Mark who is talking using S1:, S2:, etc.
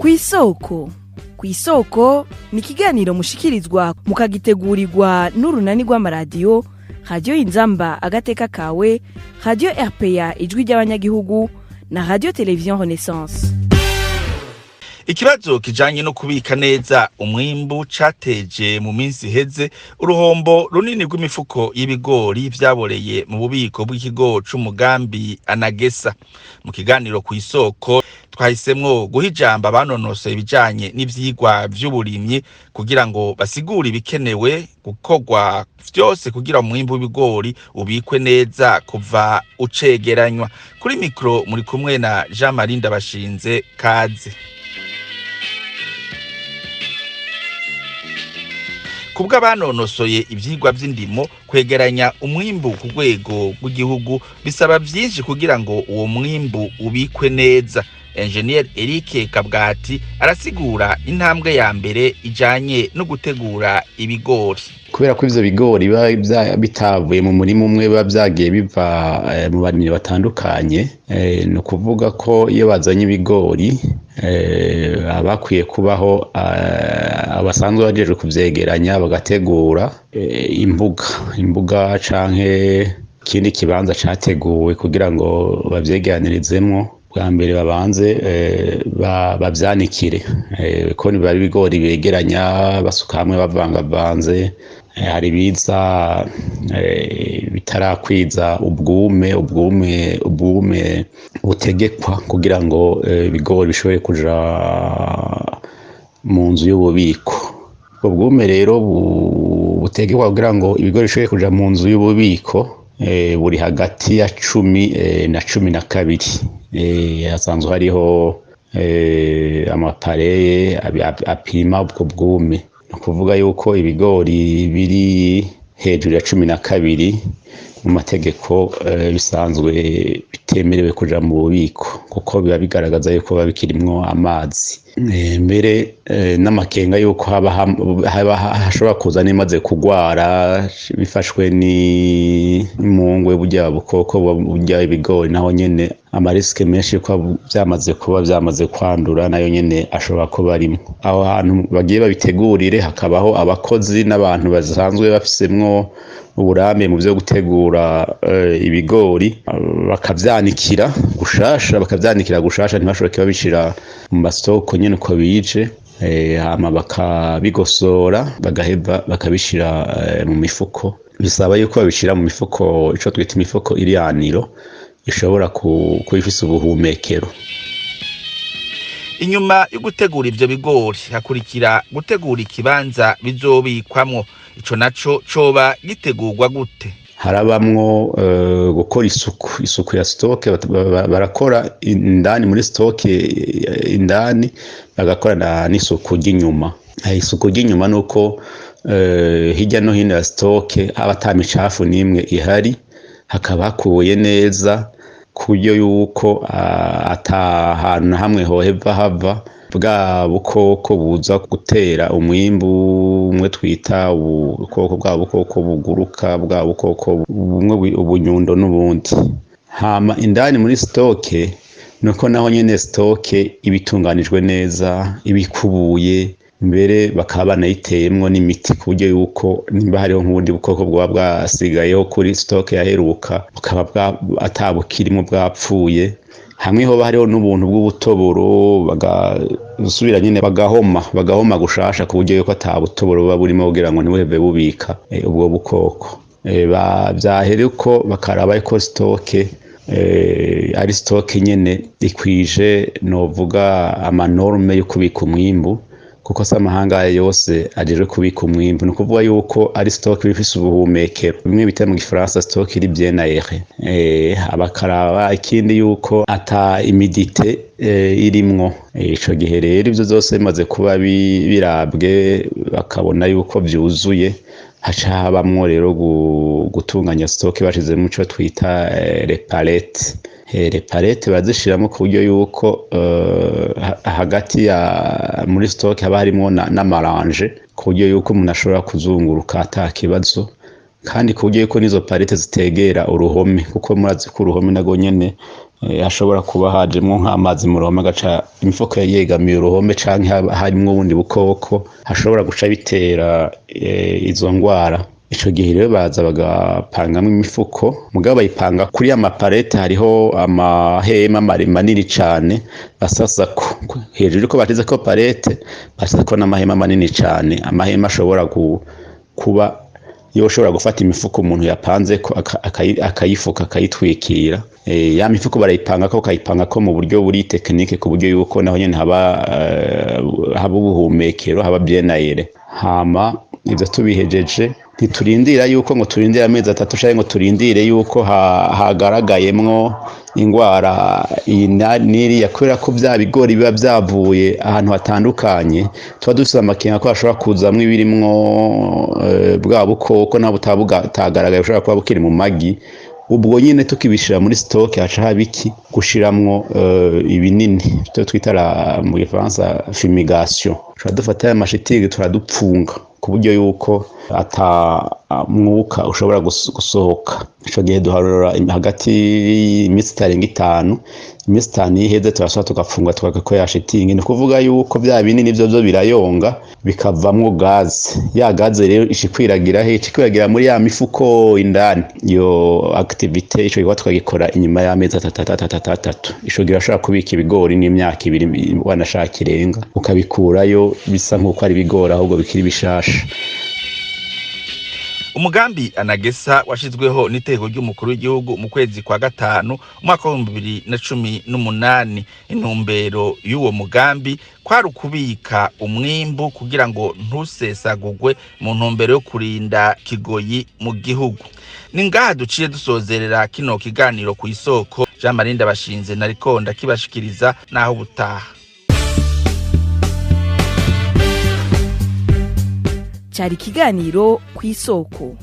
S1: Kw'isoko. Kw'isoko ni ikiganiro mushikirizwa mukagitegurirwa n'urunani rw'amaradiyo Radiyo Inzamba Agateka Kawe, Radiyo RPA Ijwi ry'Abanyagihugu na Radiyo Televiziyo Renaissance.
S2: Ikibazo kijanye no kubika neza umwimbu cateje mu minsi iheze uruhombo runini rw'imifuko y'ibigori vyaboreye mu bubiko bw'ikigo c'umugambi Anagesa. Mu kiganiro Kw'isoko twahisemwo guha ijambo abanonosoye ibijanye n'ivyigwa vy'uburimyi kugira ngo basigure ibikenewe gukorwa vyose kugira umwimbu w'ibigori ubikwe neza kuva ucegeranywa. Kuri mikro muri kumwe na Jean Marie Ndabashinze. Kaze. Kubwo abanonosoye ivyigwa vy'indimo, kwegeranya umwimbu ku rwego rw'igihugu bisaba vyinshi kugira ngo uwo mwimbu ubikwe neza. Engineer Eric Kabwati arasigura intambwe ya mbere ijanye no gutegura ibigori.
S3: Kubera ko ivyo bigori biba bitavuye mu murima umwe, biba vyagiye biva mu barimyi batandukanye, ni ukuvuga ko iyo bazanye ibigori baba bakwiye kubaho abasanzwe bajejwe kuvyegeranya, bagategura imbuga canke ikindi kibanza categuwe kugira ngo bavyegeranirizemwo. Bwa mbere babanze bavyanikire, ko biba ari ibigori begeranya basuka hamwe bavangavanze. Hari ibiza bitarakwiza ubwume butegekwa kugira ngo ibigori bishobore kuja mu nzu y'ububiko. Ubwo bwume rero butegekwa kugira ngo ibigori bishobore kuja mu nzu y'ububiko buri hagati ya 10 na 12. Hasanzwe hariho amapareye apima ubwo bwume. Ni ukuvuga yuko ibigori biri hejuru ya 12 mu mategeko bisanzwe bitemerewe kuja mu bubiko, kuko biba bigaragaza yuko biba bikirimwo amazi. Mbere n'amakenga yuko haba hashobora kuza n'imaze kugwara bifashwe n'imungwe, burya bukoko burya ibigori, naho nyene amarisike menshi yuko vyamaze kuba vyamaze kwandura nayo nyene ashobora kuba arimwo. Aho hantu bagiye babitegurire hakabaho abakozi n'abantu basanzwe bafisemwo uburambe mu vyo gutegura ibigori, bakavyanikira gushasha, ntibashobore babishira mu masoko nyene uko bije, hama bakabigosora, bagaheva bakabishira mu mifuko. Bisaba yuko babishira mu mifuko, ico twita imifuko iriyaniro ishobora kuba ifise ubuhumekero.
S2: Inyuma yo gutegura ivyo bigori hakurikira gutegura ikibanza bizobikwamwo. Ico naco coba gitegurwa gute?
S3: Harabamwo gukora isuku ya stock. Barakora indani muri stock indani, bagakora n'isuku ry'inyuma. Isuku ry'inyuma nuko hirya no hino ya stock haba ata micafu n'imwe ihari, hakaba hakuye neza ku buryo yuko ata hantu na hamwe hoheva hava bwa bukoko buza gutera umwimbu umwe twita ubukoko, bwa bukoko buguruka, bwa bukoko bumwe, ubunyundo n'ubundi. Hama indani muri stock nuko naho nyene stock iba itunganijwe neza, iba ikubuye, mbere bakaba banayiteyemwo n'imiti ku buryo yuko nimba hariho nk'ubundi bukoko bwoba bwasigayeho kuri stock yaheruka, bukaba atabukirimo, bwapfuye. Hamwe hoba hariho n'ubuntu bw'ubutoboro, bagasubira nyene bagahoma gushasha ku buryo yuko ata butoboro buba burimo, kugira ngo ntibuheve bubika ubwo bukoko. Vyahera uko bakaraba yuko stock ari stock nyene ikwije, novuga, amanorme yo kubika umwimbu, kuko se amahanga yose ajejwe kubika umwimbu. Ni ukuvuga yuko ari stock ifise ubuhumekero, bimwe bita mu gifaransa stock iri bien aérée. Abakaraba ikindi yuko ata humidité irimwo. Ico gihe rero ivyo vyose bimaze kuba birabwe, bakabona yuko vyuzuye, haca habamwo rero gutunganya stock bashizemwo ico twita les palettes. Les palettes barazishiramo ku buryo yuko hagati ya muri stock haba harimwo n'amaranje, ku buryo yuko umuntu ashobora kuzunguruka ata kibazo, kandi ku buryo yuko n'izo palettes zitegera uruhome, kuko murazi ko uruhome narwo nyene Hashobora kuba hajemwo nk'amazi mu ruhome, agaca imifuko yegamiye uruhome, canke harimwo ubundi bukoko hashobora guca bitera izo ngwara. Ico gihe rero baza bagapangamwo imifuko, mugabo bayipanga kuri ya maparete. Hariho amahema manini cane basasako hejuru yuko bashizeko parete, basasako n'amahema manini cane, amahema ashobora kuba yoshobora gufata imifuko umuntu yapanzeko, akayifuka, akayitwikira. Ya mifuko barayipangako, bakayipangako mu buryo buri technique, ku buryo yuko naho nyene haba ubuhumekero, haba bien aéré. Hama ivyo tubihejeje, ntiturindira yuko ngo turindire amezi 3 canke ngo turindire yuko hagaragayemwo ingwara iyi n'iriya, kubera ko vya bigori biba vyavuye ahantu hatandukanye, tuba dufise amakenga ko hashobora kuzamwo ibirimwo bwa bukoko naho butaba butagaragaye, bushobora kuba bukiri mu magi. Ubwo nyine tukibishira muri stock, haca haba iki? Gushiramwo ibinini ivyo twita mu gifaransa fumigation. Turadufata ya mashitingi, turadupfunga ku buryo yuko ata mwuka ushobora gusohoka. Ico gihe duharura hagati y'iminsi itarenga 5. Iminsi 5 iyo iheze, turasubira tugafunga, tugakora ya shitingi. Ni ukuvuga yuko vya binini vyo birayonga, bikavamwo gaze. Ya gaze rero ica ikwiragira he? Ica ikwiragira muri ya mifuko indani. Iyo activité, ico gikorwa, tukagikora inyuma y'amezi 3, 3, 3, 3. Ico gihe urashobora kubika ibigori n'imyaka 2, wanashaka irenga, ukabikurayo bisa nk'uko ari ibigori ahubwo bikiri bishasha.
S2: Umugambi ANAGESSA washizweho n'itegeko ry'umukuru w'igihugu mu kwezi kwa gatanu umwaka wa 2018. Intumbero y'uwo mugambi kwari ukubika umwimbu kugira ngo ntusesagugwe, mu ntumbero yo kurinda kigoyi mu gihugu. Ni ngaha duciye dusozerera kino kiganiro Ku Isoko. Jean Marie Ndabashinze nariko ndakibashikiriza. Naho ubutaha.
S1: Cyari ikiganiro Ku Isoko.